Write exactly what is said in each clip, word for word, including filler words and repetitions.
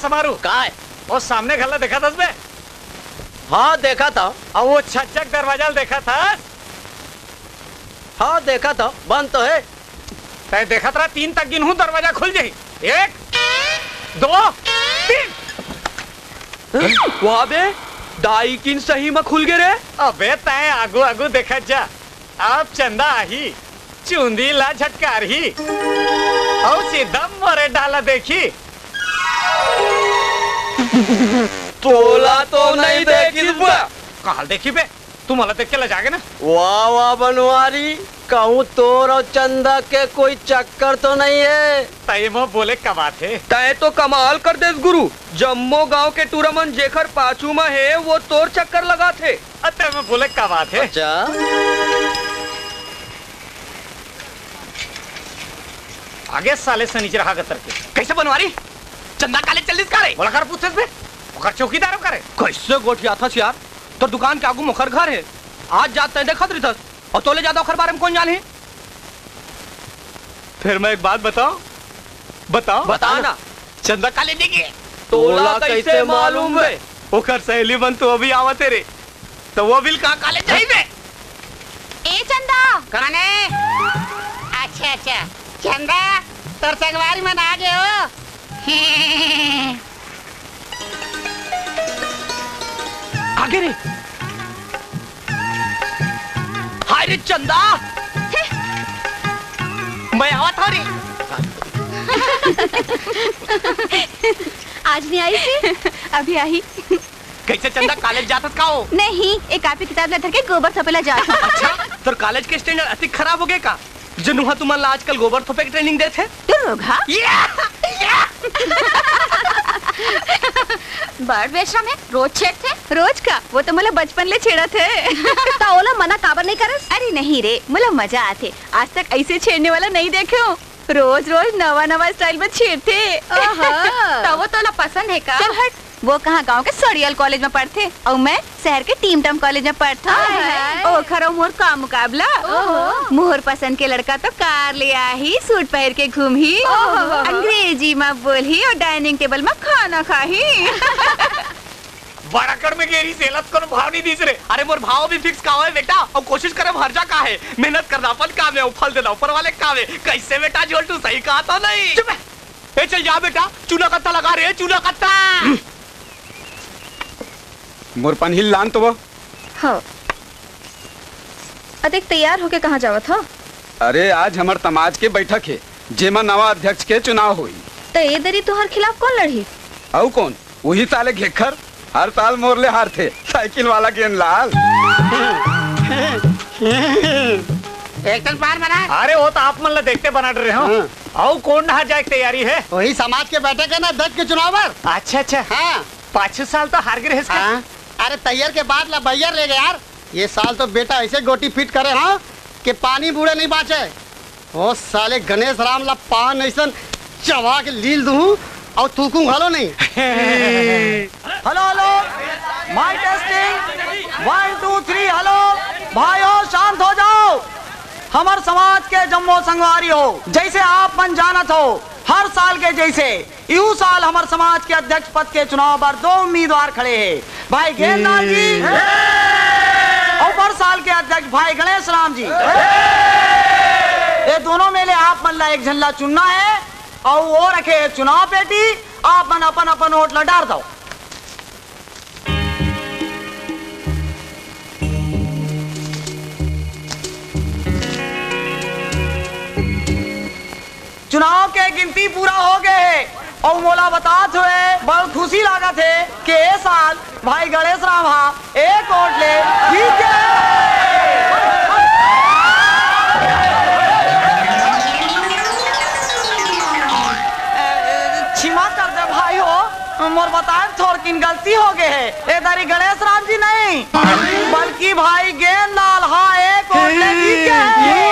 मारू। काय? वो सामने घर ला देखा थस बे? हाँ, देखा था। अउ वो छज्जक दरवाजा ला देखा थस? हाँ, देखा था, बंद तो है। तैं देखत रह, तीन तक गिनहूँ, दरवाजा खुल जाही। एक, दो, तीन। वाह बे, दाई किन सही म खुल गे रे। अबे तैं आगू आगू देखत जा, अब चंदा आही, चुंदी ला झटकारही, अउ सीधा मोरे डाला देखी। तोला तो नहीं देखिस बे। काल देखी बे, तू मोला देख के लजा गे ना। वाह, वाह, बनवारी, कहूँ तोर अउ चंदा के कोई चक्कर तो नहीं है? तैं मोर बोले का बात है? तैं तो कमाल कर देस गुरु, जम्मो गांव के टूरा मन जेखर पाछू म हे, वो तोर चक्कर लगाथे। अ, तैं मोर बोले का बात है? अच्छा। आगे साले सनीचर हा गतर के। कैसे बनवारी? चंदा कालेज चल दिस का रे? मोला कर पूछथस बे? ओकर चौकीदार ओकर है। कैसे गोठियाथस यार? तोर दुकान के आगू म ओकर घर है। आज जात तैं देखत रहिथस, अउ तोले जादा ओकर बारे म कोन जानही? फिर मैं एक बात बताऊं? बताऊं? बता ना। चंदा कालेज गे हे। तोला कैसे मालूम बे? ओकर सहेली मन तो अभी आवत हे रे। त वो बिल का कालेज जाही बे? ए चंदा। कौन है? अच्छा, अच्छा। चंदा, तोर संगवारी मन आ गे हो। आगे रे। हाय रे चंदा। मैं आवत हूँ रे। आज नहीं आई थी? अभी आई। कैसे चंदा, कालेज जाथस का हो? नहीं, एक कापी किताब ला धर के गोबर थोपे ला जात हूँ। अच्छा, तोर कालेज के स्टैंडर्ड अतिक खराब हो गे का? जनुहा तुमन ला आजकल गोबर थोपे के ट्रेनिंग देथे? तू रोगहा? या! या! बड़ बेशरम है, रोज छेड़थे। रोज का? वो तो मोला बचपन ले छेड़त हे। त ओला मना काबर नहीं करस? अरे नहीं रे, मोला मजा आथे। आज तक ऐसे छेड़ने वाला नहीं देखे हूँ। रोज रोज नवा नवा स्टाइल में छेड़थे। आहा। त वो तोला पसंद है का? चल हट, वो कहाँ गांव के सड़ियल कॉलेज में पढ़थे अउ मैं शहर के टीम टम कॉलेज में पढ़थव। हाय, हाय। ओखर अउ मोर का मुकाबला? ओहो। मोर पसंद के लड़का तो कार ले आही, सूट पहन के घूमही, ओहो। अंग्रेजी में बोलही अउ डाइनिंग टेबल में खाना खाही। बड़ाकड़ में गेरी सेलत कोनो भाव नहीं दिस रे। अरे मोर भाव भी फिक्स का होय बेटा, अउ कोशिश करे हर जा का है। मेहनत करना अपन काम है, अउ फल देना ऊपर वाले काम है। कैसे बेटा जोल्टू, सही कहा तो नहीं? चुप है। ए, चल जा बेटा, चूना कत्था लगा रे, चूना कत्था। मोर पनही ल लान तो वो। हाँ। अदेख, तैयार होके कहाँ जावत हो? अरे, आज हमर समाज के बैठक हे, जेमा नवा अध्यक्ष के चुनाव होही। त ए दरी तुहर खिलाफ कौन लड़ही? अउ कौन? उही साले घेखर, हर साल मोर ले हारथे, साइकिल वाला गेंदलाल। एक ठन पान बना। अरे, वो तो आप मन ला देखते बना डरे हो। हाँ। अउ कौन डहार जाए के तैयारी है? वही समाज के बैठक है ना, अध्यक्ष के चुनाव बर। अच्छा, अच्छा। हाँ। पाछू साल तो हार गे रहे इसका। हाँ। अरे, तैयार के बाद ला बैयर ले गए यार। ये साल तो बेटा ऐसे गोटी फिट करे, हाँ, कि पानी बूड़े नहीं बाँचे। ओ साले गणेश राम ला पान अइसन चबा के लील दूँ अउ थूकूँ घलो नहीं। Hello, hello, mike testing, one, two, three, hello. भाइयों, शांत हो जाओ। हमर समाज के जम्मो संगवारी हो, जैसे आप मन जानत हो, हर साल के जैसे इहू साल हमर समाज के अध्यक्ष पद के चुनाव बर दो उम्मीदवार खड़े हे, भाई गेंदलाल जी अउ बर साल के अध्यक्ष भाई गणेश राम जी। ये दोनों में ले आप मन ला एक झन ला चुनना हे अउ वो रखे हे चुनाव पेटी, आप मन अपन अपन वोट ला डार दव। चुनाव के गिनती पूरा हो गए हे अउ मोला बतात हुए बड़ खुशी लागत हे कि ए साल भाई गणेश राम हा एक वोट ले जीत गए। क्षमा कर दे भाई हो, मोर बताए थोड़किन गलती हो गए हे। ए दारी गणेश राम जी नहीं, बल्कि भाई गेंदलाल हा एक वोट ले जीत गए हे।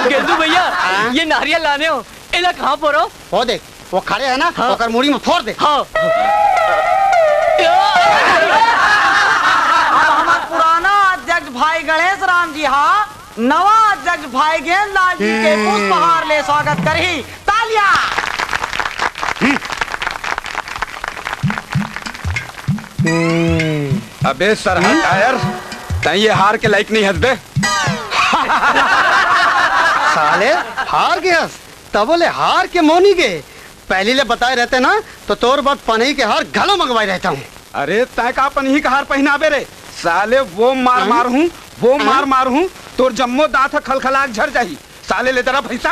गेंदू भैया, हाँ? ये नारियल लाने हो, एला कहाँ पर हो? वो देख, वो खड़े है ना, हाँ। ओकर मुड़ी में फोड़ दे। हाँ। अब हमार पुराना अध्यक्ष भाई गणेश राम जी हा नवा अध्यक्ष भाई गेंदलाल जी के पुष्पहार ले स्वागत करही। तालियां। अबे सरहा टायर, तैं ये हार के लायक नहीं हस बे। साले, हार गे हस, तब ले हार के मोनी गे। पहली ले बताए रहते ना, तो तोर बर पनही के हार घलो मंगवाए रहता हूँ। अरे, तैं का पनही के हार पहिनाबे रे? साले, वो मार मार हूँ, वो मार मार हूँ, तोर जम्मो दांत ह खलखला के झर जाही। साले लेदरा भैंसा।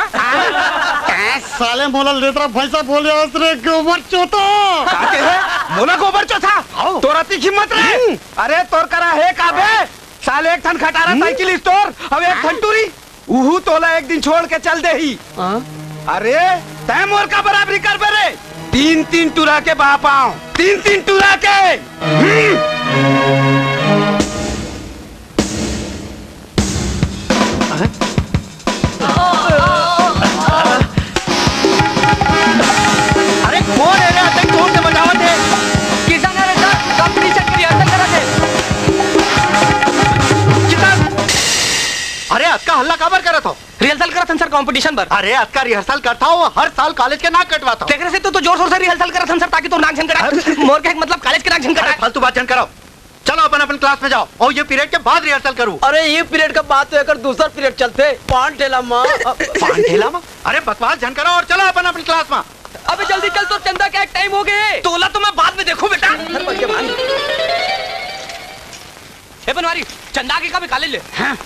ए, साले मोला लेदरा भैंसा बोले हस रे गोबर चोथा। का कहे? मोला गोबर चोथा? हाव। तोर अतिक हिम्मत रे? हम्म। अरे तोर करा हे का बे? साले एक ठन खटारा हम्म। साइकिल स्टोर, अब एक ठन टूरी। उहू तोला एक दिन छोड़ के चल देही। हाँ? अरे तैं मोर का बराबरी करबे रे? तीन तीन टूरा के बाप आंव, तीन तीन टूरा के। हम्म। अरे कोन हे रे? अतेक जोर से बजावत हे। किशन हे रे सर, competition के rehearsal करत हे। किशन! अरे अतका हल्ला काबर करत हो? Rehearsal करत हन सर, competition बर। अरे अतका rehearsal करत हो, हर साल college के नाक कटवात हो। तेकरे से तो, तो जोर शोर से rehearsal करत हन सर, ताकि तोर नाक झन कटाय। मोर कहे के मतलब college के नाक झन कटाय। फालतू बात झन करो। चलो अपन अपन class में जाओ अउ ये period के बाद rehearsal करू। अरे ये period के बाद तो एकर दूसर period चलथे, पान ठेला मा। पान ठेला मा? अरे बकवास झन करो अउ चलो अपन अपन class मा। अबे जल्दी चल, तोर चंदा के time हो गे। तोला तो मैं बाद में देखूं बेटा। ए बनवारी, चंदा आगे का बे college ले? हाँ।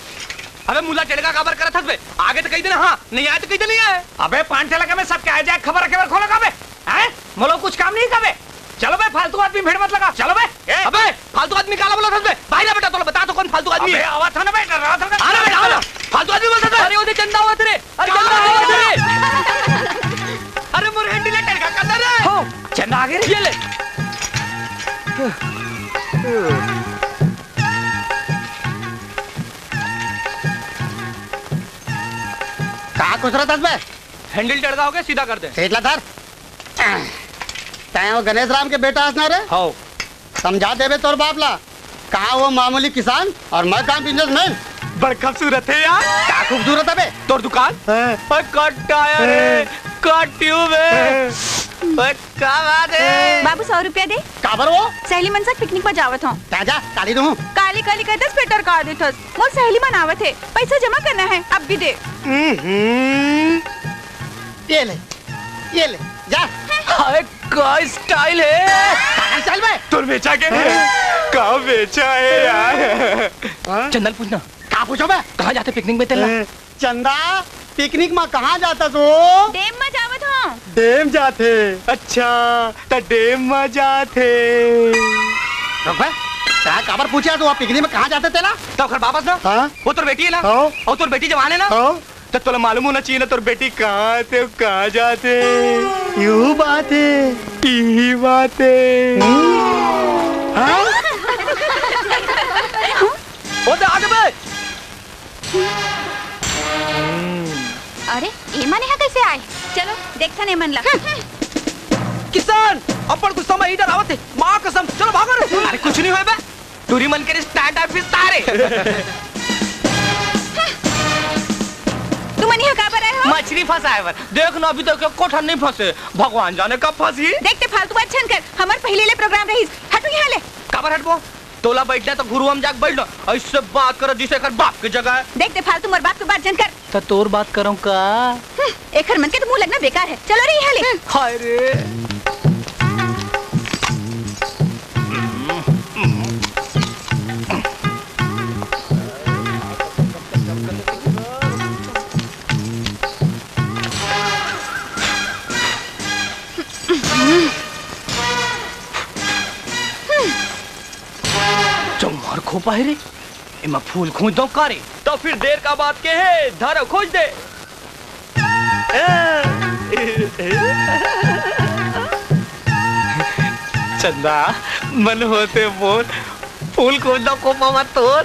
अबे मुला टेड़का काबर करत हस बे? आगे तो कहि देना हाँ, नहीं आय तो कहि दे नहीं आय। अबे पान ठेला के में सबके आय जाय खबर रखे बर खोलो का बे? हैं? मोला कुछ काम नहीं का बे? चलो बे, फालतू आदमी भीड़ मत लगा। चलो बे। ए! अबे, फालतू आदमी काला बोलत हस बे? बाहिर आ बेटा, तोला बता तो कोन फालतू आदमी अबे हे। आवा था ना बेटा, रहा था ना। आ ना बेटा, आ ना। फालतू आदमी बोलत हस बे। अरे, ओदे चंदा आवत रे। अरे, चंदा आवत रे। अरे, मोर handle ला टेड़का कर दे रे। हो, चंदा आगे रे। ये ले। का कुछ रहा था बे? Handle टेड़का हो गया, सीधा कर दे। सीट ला धर। तैं वो गणेश राम के बेटा हस ना रे? हव। समझा देबे तोर बाप ला, कहाँ वो मामूली किसान अउ मैं कहाँ businessman। बड़ खूबसूरत हे यार। का खूबसूरत हे बे? तोर दुकान? हाँ। ओए, का टायर हे, हाँ। का ट्यूब हे। हाँ। ओए, का बात हे? बाबू, सौ रुपया दे। काबर वो? सहेली मन संग picnic मा जावत हंव। जा, जा, काली दूँ। काली काली कहिथस, पेटर का देथस। मोर सहेली मन आवत हे, पैसा जमा करना हे, अभी दे। हम्म, ये ले। ये ले, जा। हाय, का style हे? का style बे? तोर बेचा के? हाँ। का बेचा हे यार? हाँ? चंदा ल पूछना। का पूछों बे? कहाँ जाथे picnic में तेला? ए, चंदा, picnic में कहाँ जाथस वो? Dam में जावत हंव। Dam जाथे? अच्छा, त dam में जाथे। रुक बे, तैं काबर पूछे हस वो picnic में कहाँ जाथे तेला? त ओखर बाप हस ना? हाँ? वो तोर बेटी हे ना? हाँ। अउ तोर बेटी जवान हे ना? हाँ। त तोला मालूम होना चाहिए ना, तोर बेटी कहाँ थे, कहाँ जाथे। यू बात हे। यही बात हे। हम्म। हाँ? ओ दे, आगे बे। अरे, ए मन यहाँ कैसे आए? चलो, देखथन ए मन ला। किशन, अपन गुस्सा में इधर आवत हे। माँ कसम, चलो भागो रे। अरे, कुछ नहीं होय बे। टूरी मन के stand up ही सारे। तुमन यहाँ काबर आए हो? मछली फंसाए बर। देख ना, अभी तक एको ठन नहीं फंसे। भगवान जाने कब फंसी। देख ते फालतू बात झन कर। हमर पहले ले program रहीस। हटो यहाँ ले। काबर हटबो? तोला बैठना तो घुरुवा में जाके बैठ ना। ऐसे बात करो जैसे एकर बाप के जगह हे। देख ते फालतू मोर बाप के बात झन कर। त तोर बात करंव का? हम्म, एखर मन के तो मुंह लगना बेकार हे। चलो रे, यहाँ ले। हाय रे। चौमार खोपा हे रे। एमा फूल खोज दंव का रे? त फिर देर का बात के हे, धर खोज दे। चंदा, मन होथे मोर, फूल खोज दंव खोपा म तोर।